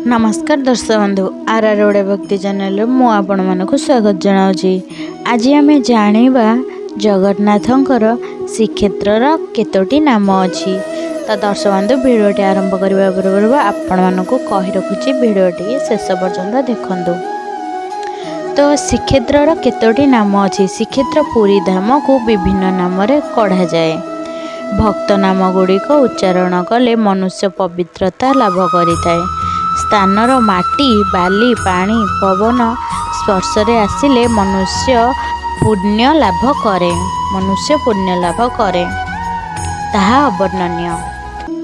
ନମସ୍କାର ଦର୍ଶକ ବନ୍ଧୁ, ଆର୍ ଆର୍ ଓଡ଼ିଆ ଭକ୍ତି ଚ୍ୟାନେଲରେ ମୁଁ ଆପଣମାନଙ୍କୁ ସ୍ୱାଗତ ଜଣାଉଛି। ଆଜି ଆମେ ଜାଣିବା ଜଗନ୍ନାଥଙ୍କର ଶ୍ରୀକ୍ଷେତ୍ରର କେତୋଟି ନାମ ଅଛି। ତ ଦର୍ଶକ ବନ୍ଧୁ, ଭିଡ଼ିଓଟି ଆରମ୍ଭ କରିବା ପୂର୍ବରୁ ଆପଣମାନଙ୍କୁ କହି ରଖୁଛି, ଭିଡ଼ିଓଟି ଶେଷ ପର୍ଯ୍ୟନ୍ତ ଦେଖନ୍ତୁ। ତ ଶ୍ରୀକ୍ଷେତ୍ରର କେତୋଟି ନାମ ଅଛି? ଶ୍ରୀକ୍ଷେତ୍ର ପୁରୀ ଧାମକୁ ବିଭିନ୍ନ ନାମରେ କଢ଼ାଯାଏ। ଭକ୍ତ ନାମ ଗୁଡ଼ିକ ଉଚ୍ଚାରଣ କଲେ ମନୁଷ୍ୟ ପବିତ୍ରତା ଲାଭ କରିଥାଏ। ସ୍ଥାନର ମାଟି, ବାଲି, ପାଣି, ପବନ ସ୍ପର୍ଶରେ ଆସିଲେ ମନୁଷ୍ୟ ପୁଣ୍ୟ ଲାଭ କରେ। ମନୁଷ୍ୟ ପୁଣ୍ୟ ଲାଭ କରେ, ତାହା ଅବର୍ଣ୍ଣନୀୟ,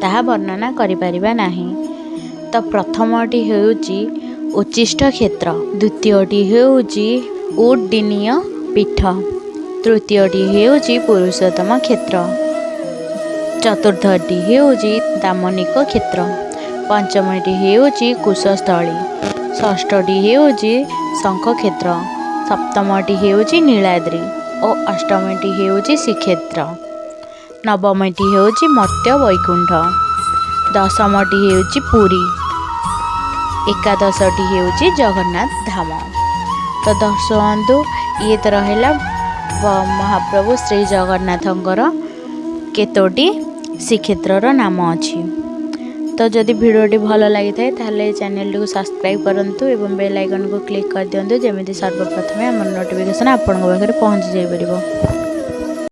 ତାହା ବର୍ଣ୍ଣନା କରିପାରିବା ନାହିଁ। ତ ପ୍ରଥମଟି ହେଉଛି ଉଚ୍ଚିଷ୍ଟ କ୍ଷେତ୍ର, ଦ୍ୱିତୀୟଟି ହେଉଛି ଉଡ୍ଡୀନୀୟ ପୀଠ, ତୃତୀୟଟି ହେଉଛି ପୁରୁଷୋତ୍ତମ କ୍ଷେତ୍ର, ଚତୁର୍ଥଟି ହେଉଛି ଦାମନିକ କ୍ଷେତ୍ର, ପଞ୍ଚମଟି ହେଉଛି କୁଶସ୍ଥଳୀ, ଷଷ୍ଠଟି ହେଉଛି ଶଙ୍ଖକ୍ଷେତ୍ର, ସପ୍ତମଟି ହେଉଛି ନୀଳାଦ୍ରି ଓ ଅଷ୍ଟମଟି ହେଉଛି ଶ୍ରୀକ୍ଷେତ୍ର, ନବମଟି ହେଉଛି ମର୍ତ୍ତ୍ୟ ବୈକୁଣ୍ଠ, ଦଶମଟି ହେଉଛି ପୁରୀ, ଏକାଦଶଟି ହେଉଛି ଜଗନ୍ନାଥ ଧାମ। ତ ଦର୍ଶକ ବନ୍ଧୁ, ଇଏ ତ ରହିଲା ମହାପ୍ରଭୁ ଶ୍ରୀ ଜଗନ୍ନାଥଙ୍କର କେତୋଟି ଶ୍ରୀକ୍ଷେତ୍ରର ନାମ ଅଛି। ତ ଯଦି ଭିଡ଼ିଓଟି ଭଲ ଲାଗିଥାଏ, ତାହେଲେ ଚ୍ୟାନେଲଟିକୁ ସବସ୍କ୍ରାଇବ୍ କରନ୍ତୁ ଏବଂ ବେଲ୍ ଆଇକନ୍କୁ କ୍ଲିକ୍ କରିଦିଅନ୍ତୁ, ଯେମିତି ସର୍ବପ୍ରଥମେ ଆମର ନୋଟିଫିକେସନ୍ ଆପଣଙ୍କ ପାଖରେ ପହଞ୍ଚି ଯାଇପାରିବ।